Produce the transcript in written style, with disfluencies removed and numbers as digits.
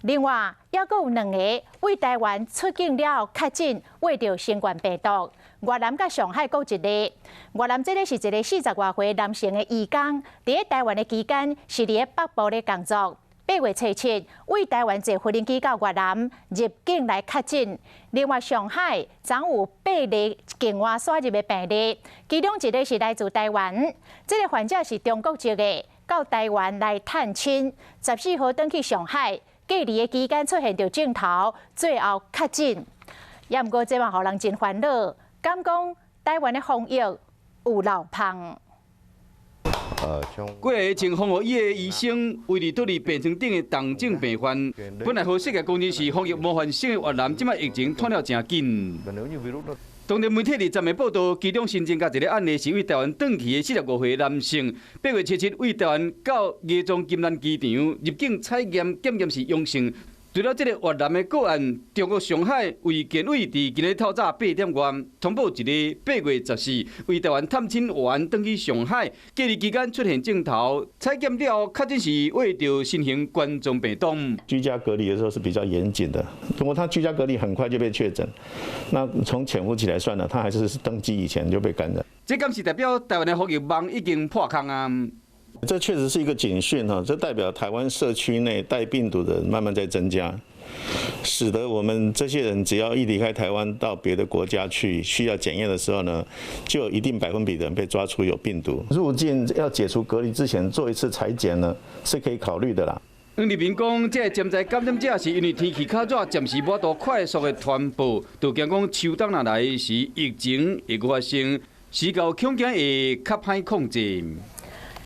另外，猶閣有兩個對台灣出境了確診，秽著新冠病毒。越南佮上海閣一例。越南這个是一个四十外歲男性的移工，佇咧台灣的期間是佇咧北部咧工作。八月初七，對台灣坐飛機到越南入境來確診。另外，上海昨有八例境外徙入的病例，其中一个是來自台灣，這个患者是中國籍的，到台灣來探親，14號轉去上海隔離的期間出現著症頭，最後確診。也毋過這嘛予人真煩惱，敢講台灣的防疫有漏縫？幾个穿防護衣的醫生，圍佇倒佇病床頂的重症病患，本來好勢嘅講真是防疫模範生的越南，這擺疫情湠了誠緊。當地媒體20日報道，其中新增加一个案例是對台灣轉去的45歲男性，八月初七對台灣到芽莊金蘭機場入境採驗檢驗是陽性。除了這个越南的個案，中國上海衛健委佇今日透早8點外通報一个8月14對台灣探親完轉去上海隔離期間出現症頭，採檢了後確診是秽著新型冠狀病毒。居家隔離的時候是比較嚴謹的，如果他居家隔離很快就被確診，那從潛伏期來算呢，他還是登機以前就被感染。這敢是代表台灣的防疫網已經破空啊？這確實是一個警訊哈，這代表台灣社區內帶病毒的人慢慢在增加，使得我們這些人只要一離開台灣到別的國家去需要檢驗的時候呢，就有一定百分比的人被抓出有病毒。入境要解除隔離之前做一次採檢呢，是可以考慮的啦。黃立明講，這个潛在感染者是因為天氣較熱，暫時無法度快速的傳播，就驚講秋冬若來時，疫情會閣發生，時到恐驚會較歹控制。